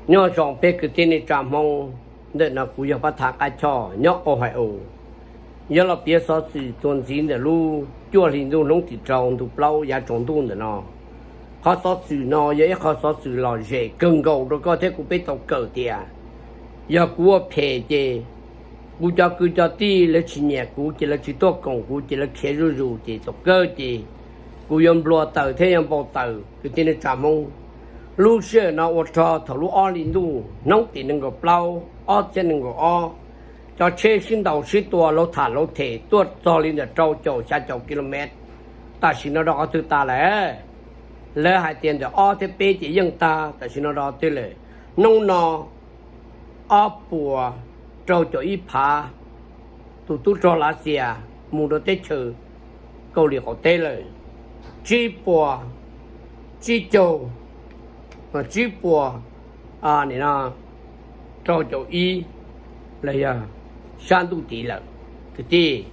Nyob zoo peb kwv tij neej tsa Hmoob, ntawm no kuv yog Pab Thaj Qab Choj nyob Ohio. Yuav los piav xov xwm txuas ntxiv ntawm lub cuaj hli ntuj hnub tim rau ntu plaub yav tsaus ntuj ntawm no. Qhov xov xwm no yog ib qhov xov xwm lom zem kawg nkaus rau koj thiab kuv peb tau kawm tias yog kuv ua phem ces kuv cov kwv cov tij lawv tsis nyiam kuv ces lawv tsis tuaj koom kuv ces lawv khiav zuj zus ces thaum kawg ces kuv yuav nplua taws thiab yuav npau taws kwv tij neej tsa Hmoob. Lub sij hawm no ua rog thaum lub ob hli ntuj hnub tim nees nkaum plaub ob txhiab nees nkaum ob, cov tsheb sib ntaus sib tua lauj tham lauj them tuaj txog li ntawm rau caum xya caum ki lo mev. Tam sim no rau qhov twg tas lawm? Lawv hais tias ntawm ob thiab peb ces yeej tag, tam sim no rau qhov twg lawm? Hnub no ob puas rau caum ib phav tus tub rog Lav Xias mus rau teb chaws Kaus Lim qaum teb lawm. Tsib puas, tsib caug, tsib puas rau caum ib los yog sab ntuj tid lawm. Kwv tij,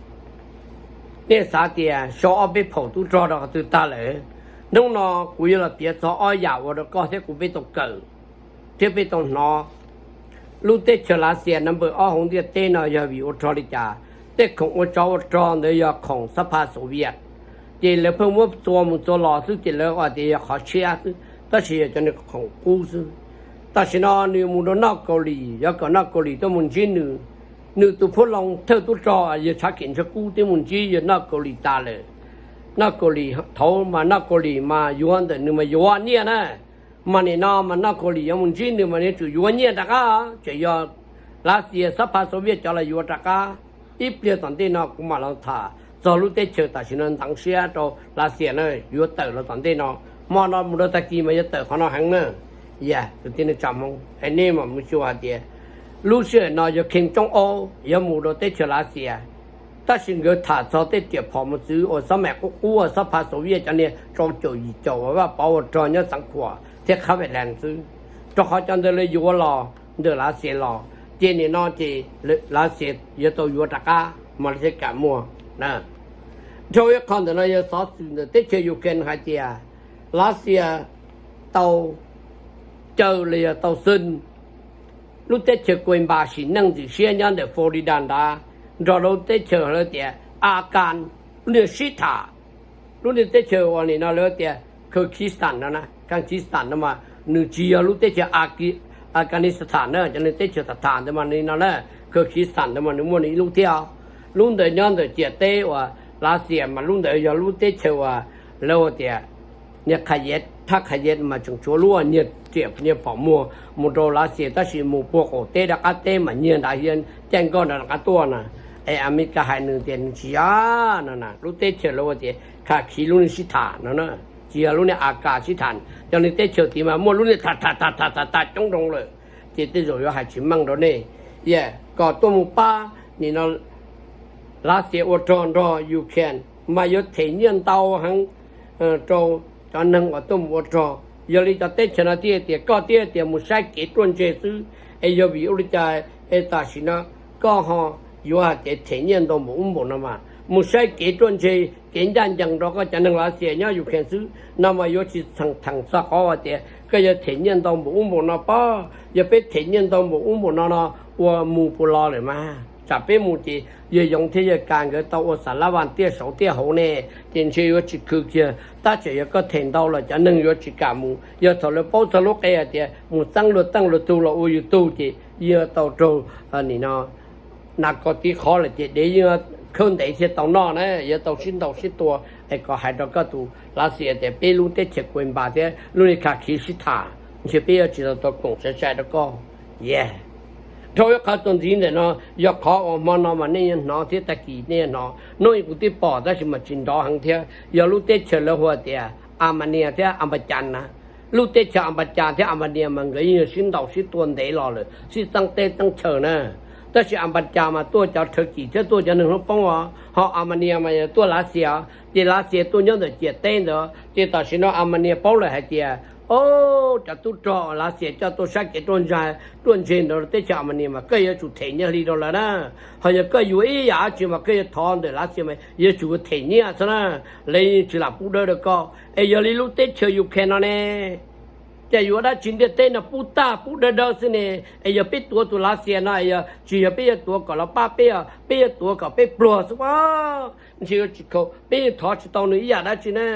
nej xav tias sau ob peb phaum tub rog rau qhov twg tag lawm? Hnub no kuv yuav los piav txog ob yam ua rau koj thiab kuv peb tau kawm thiab peb tau hnov. Lub teb chaws Lav Xias number ob hauv ntiaj teb no yog vim ua rog li cas? Tej khoom ua tsov ua rog ntawd yog khoom xab pha Soviet, ces lawv pheej muab txua mus txua los xwb ces lawv ua tias yog qhov tshiab xwb, tab sis yog cov niag khoom qub xwb. Tam sim no nws mus rau noj Kaus Lim, yuav kom noj Kaus Lim tuaj mus ntsib nws. Nws tus phuab loo thawj tub rog yog Tshav Khem Ntshav Kub twb mus ntsib yawg noj Kaus Lim tas lawm. Noj Kaus Lim thaud mas noj Kaus Lim mas yuav ntawm nws mas yuav nyiaj na. Mas nim no mas noj Kaus Lim yuav mus ntsib nws mas nws yuav tsum yuav nyiaj rov qab, tseem yog Lav Xias xab pha Soviet cov los yuav rov qab. Ib pliag tom ntej no kuv mam los tham txog lub teb chaws tam sim no ntxeev siab rau Lav Xias na, yuav tawm los tom ntej no. Hmo no mus rau tag kis mas yuav tawm qhov no heev na. Yog kwv tij neej tsa Hmoob, nej mam mus xyuas hais tias lub sij hawm no yog Kim Jong Un yuav mus rau teb chaws Lav Xias, tab sis nkawd tham txog tej riam phom mos txwv uas xab maim qub qub uas xab pha Soviet cov niag rau caum yim caum uas Vaj Pov ua rog nyob Xeev Khuam thiab Khav Vam Lees xwb, rau qhov cov ntawd lawv yuav los ntawm Lav Xias los, ces nim no ces Lav Xias yuav tau yuav rov qab mas li thiaj kam muag. Dhau ib qho ntawm no yog xov xwm ntawm teb chaws Ukraine hais tias Lav Xias tau caw los yog tau xwb lub teb chaws Kuwait sim neej ntxim siab nyob ntawm Florida nrad, nrog rau teb chaws lawv tias Afghan, lub niag sib tham, lub niag teb chaws uas nim no lawv tias Kyrgyzstan no na, Kyrgyzstan no mas nws tsis yog lub teb chaws Afghanistan na, cov niag teb chaws tham tham ntawd mas nim no na, Kyrgyzstan ntawd mas nws muaj nws ib lub thiab. Lub ntawd nyob ntawm ciam teb uas Lav Xias mas lub ntawd yog lub teb chaws uas lawv ua tias niag Khayev, thaj Khayev mas tseem tshuav lub niag riam niag phom muag mus rau Lav Xias tab sis mus puag qaum teb rov qab teb mas nyiag nrad hiab caij nkoj nrad rov qab tuaj na. Es Amelikas hais nws tias nws tsis yog no na, lub teb chaws lawv ua tias khas khiv lub niag sib tham no na, tsis yog lub niag Afghan sib tham, cov niag teb chaws tid mas muaj lub niag tham tham tham tham tham coob nroos lawm, ces tej zaum yuav hais tsis meej rau nej. Yog kom tuaj mus pab nim no Lav Xias ua rog nrog Ukraine mas yuav them nyiaj ntau heev rau cov neeg uas tuaj mus ua rog. Yog li cov teb chaws no thiaj tias koj thiaj tias mus saib kev ruaj ntseg xwb, es yog vim ua li cas es tam sim no koj ho yuav hais tias them nyiaj ntau npaum ub npaum no mas mus saib kev ruaj ntseg kev ncaj ncees rau koj cov neeg Lav Xias nyob Ukraine xwb no mas yuav tsis txheem theem txog qhov hais tias koj yuav them nyiaj ntau npaum ub npaum no pob. Yog peb them nyiaj ntau npaum ub npaum no no ua mus puas los lawm mas tsam peb mus ces yawg Yoov thiab yawg Kas nkawd tau ua xav lab vaj tiaj saud tiaj hauv ne, ces ntshe yuav tsis khwv kiag. Tab tseem yog koj them ntau los cov neeg yuav tsis kam mus. Yog thaum lawv paub txog lub qe hais tias mus txeeb luag teej luag tug los ua yus tug ces yog tau raug nim no nas kos tiv qhov lawm ces dev yeej khawb ntev thiaj tau noj na, yuav tau sib ntaus sib tua. Es kom hais rau koj tus Lav Xias tias peb lub teb chaws Kuwait thiab lub niag khas khiv sib tham, ntshe peb yuav tsis tau tau koom sai sai rau koj. Yog dhau ib qho txuas ntxiv ntawm no, yog qhov uas hmo no mas nej yuav hnov thiab tag kis nej yuav hnov, hnub ib kuv twb pom tab sis mas tsis nrov heev thiab, yog lub teb chaws lawv hu tias Armenia thiab Azerbaijan na. Lub teb chaws Azerbaijan thiab Armenia mas nkawd yeej yog sib ntaus sib tua ntev los lawm, sib txeeb teb txeeb chaw na. Tab sis Azerbaijan mas tuaj cov Turkey thiab tuaj cov neeg hnub poob os, ho Armenia mas yog tuaj Lav Xias, ces Lav Xias tuaj nyob ntawm ciam teb ntawd, ces tam sim no Armenia paub lawm hais tias, o, cov tub rog Lav Xias coj tuaj saib kev ruaj ntseg ntawd teb chaws Armenia mas koj yuav tsum them nyiaj hli rau lawv na. Ho yog koj yuav ib yam dab tsi mas koj yuav thov ntawm Lav Xias mas yuav tsum them nyiaj xwb na, lawv yeej tsis lam pub dawb rau koj. Es yog li lub teb chaws Ukraine no ne, Ces yuav dab tsi, ntiaj teb no pub tag pub dawb dawb xwb ne. Es yog peb tuav tus Lav Xias no, yog tsis yog peb yuav tuav kom los pab peb, peb yuav tuav kom peb pluag xwb a. Ntshe yuav tsis khaus, peb yeej thov tsis tau nws ib yam dab tsi na.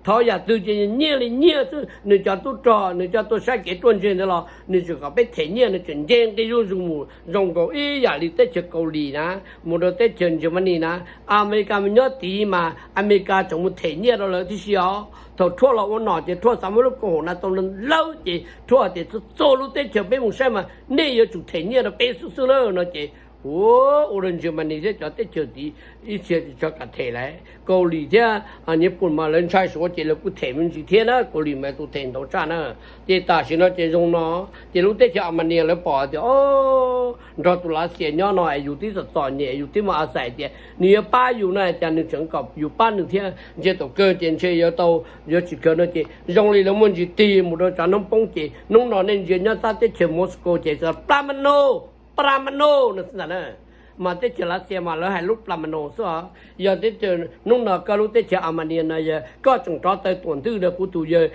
Thov yam twg ces nyiaj li nyiaj xwb, nws cov tub rog nws coj tuaj saib kev ruaj ntseg ntawd los nws tseem kom peb them nyiaj, nws tseem nce nqi zuj zus mus zoo nkaus ib yam li teb chaws Kaus Lim na, mus rau teb chaws Germany na. Amelikas mus nyob tid mas Amelikas tseem mus them nyiaj rau lawv tib si os. Thaum Trump los ua nom ces Trump xav muab lub koom haum NATO lawv ces Trump tias txhua txhua lub teb chaws peb mus saib mas nej yuav tsum them nyiaj rau peb xwb xwb na no ces ua, ua rau Germany thiab cov teb chaws tid ib txhia tsis tshua kam them lawm. Kaus Lim thiab Nyij Pooj mas lawv ntshai suav ces lawv kuj them me ntsis thiab na, Kaus Lim mas tus them ntau tshaj na. Ces tam sim no ces zoo no, ces lub teb chaws Amelikas lawv pom tias o, nrog tus Lav Xias nyob no es yus twb txom txom nyem, yus twb muaj a xais tias nws yuav pab yus no cas nws tseem kom yus pab nws thiab, ntshe thaum kawg ces ntshe yuav tau, yuav tsis kawg no ces zoo li lawv muaj ntsis tig mus rau cov hnub poob ces hnub no nej ntsia nyob sab teb chaws Moscow ces pla ma no, pla ma no no xwb ntag na. Mas teb chaws Lav Xias mas lawv hais lub pla ma no xwb os. Yog teb chaws hnub no koj lub teb chaws Amelikas no yog koj tseem rov taw tuam ntwj rau kuv tus yawg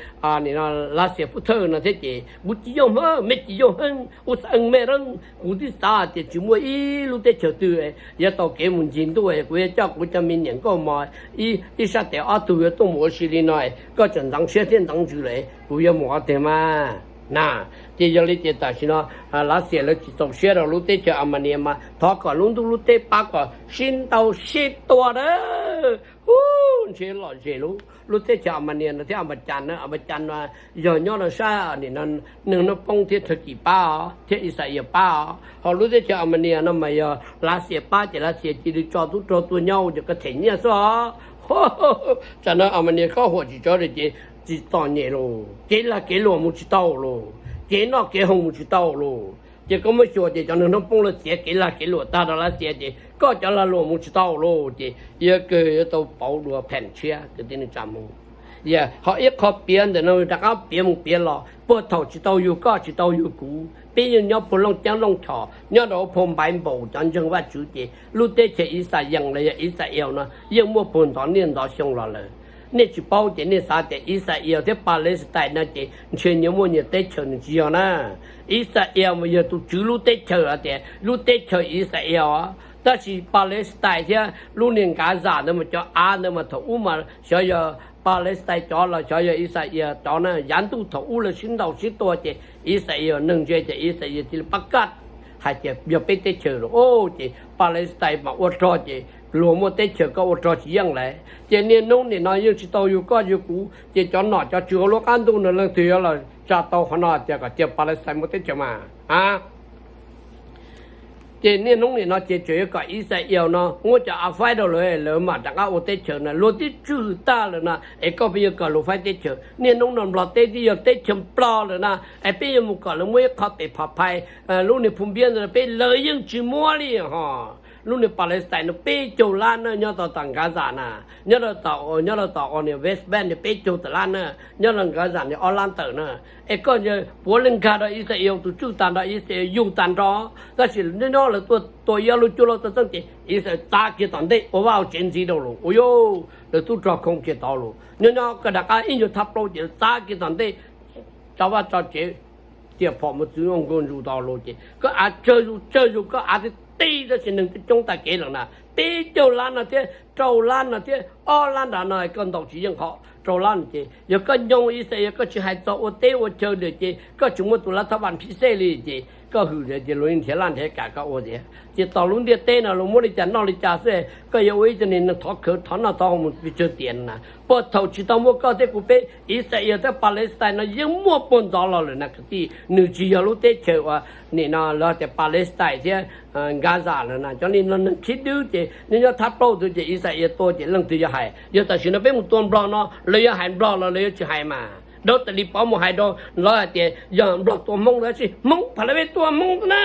Lav Xias Pub Thawj no thiab ces kuv tsis yooj heeb, mej tsis yooj heeb, ua xav eej mej rab, kuv twb xav tias tsis muaj ib lub teb chaws twg yuav tau kev mus ncig ntuj, kuv yuav coj kuv cov me niam nkauj mos ib sab tes ob tug yuav tuaj mus ua si li no, koj tseem ntxeev siab thiab ntxeev ntsws lawm, kuv yuav mus qhov twg mas na. Ces yog li ces tam sim no Lav Xias lawv tsis txaus siab rau lub teb chaws Amelikas mas thov kom lub ntuj lub teb pab kom sib ntaus sib tua na. Hu, ntshe lom zem lub, lub teb chaws Amelikas no thiab Amelikas no, Amelikas no yog nyob rau sab neeg hnub poob thiab Thawj Kis pab os, thiab Ixayees pab os. Ho lub teb chaws Amelikas no mas yog Lav Xias pab ces Lav Xias cia li tso tub rog tuaj nyob ua cov koj them nyiaj xwb os. Tsam no Amelikas khaub huam tsis tsawv ces tsis txom nyem los, kev lag kev luam mus tsis tau los, kev noj kev haus mus tsis tau los. Ces koj muab xyuas ces cov neeg hnub poob lawv txiav kev lag kev luam tag rau Lav Xias ces koj cov lag luam mus tsis tau los ces yuav kawg yuav tau pauv dua pheem tshiab kwv tij neej tsa Hmoob. Ho ib qho piav ntawm no rov qab piav mus piav los, puag thaum tsis tau yug koj tsis tau yug kuv, peb yeej nyob puag Looj Ceeb Looj Chos nyob rau phoo npaiv npaum cov ntseeg Vajtswv ces lub teb chaws Ixayees los yog Ixayees no yeej muaj puag ntxov niaj ntxov xyoo los lawm. Nej tsis paub ces nej xav tias Ixayees thiab Palestine no ces ntshe nyias muaj nyias teb chaws, nws tsis yog na. Ixayees mas yog tus tswv lub teb chaws hais tias lub teb chaws Ixayees, tab sis Palestine thiab lub niag Gaza ntawd mas cov av ntawd mas thaum ub mas xyov yog Palestine cov los xyov yog Ixayees cov na. Yav ntuj thaum ub lawv sib ntaus sib tua ces Ixayees neeg ntse ces Ixayees cia li pab kaj hais tias yog peb teb chaws los ces Palestine mas ua rog ces luag muaj teb chaws koj ua rog tsis yeej lawm. Ces niaj hnub nim no yeej tsis tau yug koj yug kuv ces cov nom cov tswv hauv lub qab ntuj no leej twg yuav los tsa tau qhov no tias kom cia Palestine muaj teb chaws mas a. Ces niaj hnub nim no ces tseem yuav kom Ixayees no muab cov av faib rau lawv, lawv mam rov qab ua teb chaws na. Luag twb tswj tag lawm na es koj pheej yuav kom luag faib teb chaws. Niaj hnub no Nplog teb twb yog teb chaws Nplog lawm na, es peb yuav mus kom lawv muab ib qho pem phom phais lub niag phoo npiab ntawd peb, lawv yeej tsis muab li ho. Lub niag Palestine no peb caug lab na, nyob rau tom Gaza na, nyob rau tom, nyob rau tom uas niag West Bank no peb caug tawm lab na, nyob rau Gaza no ob lab tawm na. Es koj puav leej nkag rau Ixayees tus tswj tag nrho, Ixayees yug tag nrho, tab sis nyob nyob lawv tuaj tua ib ob lub cuab lub txeeb ces Ixayees txav kiag tom ntej ua vaj ua tsev ntxiv rau los ua yog lawv tub rog khoo kiag tod los. Nyob nyob koj rov qab ib nyuag thab plaub ces txav kiag tom ntej tso vaj tso tsev, tias phom mus txwv ua nkaus ntsus tod los ces koj av tsawg zus tsawg zus, koj av twb ti tab sis neeg twb coob tag kev lawm na. Peb caug lab no thiab rau lab no thiab ob lab nrad no koj ntaus tsis yeej qhov rau lab no ces yog koj nyoo Ixayees, yog koj tsis hais txog ua teb ua chaw lawm ces koj tsis muaj tus lav thab vam phib xej li ces koj hwm tias luag nrhiav laj nrhiav kam koj ua tias ces tom lub ntiaj teb no luag muab li cas noj li cas xwb. Koj yuav ua ib tug neeg thov khawv thov noj thov haus mus pes tsawg tiam na. Puag thaum tsis tau muaj koj thiab kuv peb, Ixayees thiab Palestine no yeej muaj puag ntxov los lawm na kwv tij. Nws tsis yog lub teb chaws uas nim no lawv tias Palestine thiab Gaza lawm na. Cov li no neeg khib dwb ces nyob nyob thab plaub tus ces Ixayees tua ces leej twg yuav hais? Yog tam sim no peb mus tua Nplog no lawv yuav hais Nplog los lawv yuav tsis hais mas. Dab tas li pov mus hais rau lawv hais tias yog Nplog tua Hmoob tab sis Hmoob pha la peb tua Hmoob na.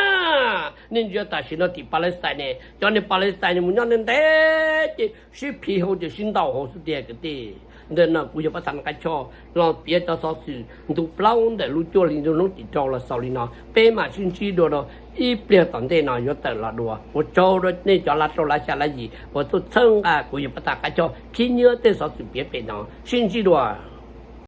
Nej ntsia tam sim no tim Palestine ne, cov niag Palestine mus nyob ntev ntev ces sib phiv hauv ces sib ntaus hauv xwb tiag kwv tij. Ntawm no kuv yog Pab Thas Naj Qab Choj los piav cov xov xwm ntu plaub ntawm lub cuaj hli ntu hnub tim rau los xaus li no, peb mam sib ntsib dua rau ib pliag tom ntej no yuav tawm los dua. Ua tsaug rau nej cov lav rau lav xya lav yim uas tuaj txhawb nqa kuv yog Pab Thas Qab Choj khib nyiab tej xov xwm piav pem no, sib ntsib dua.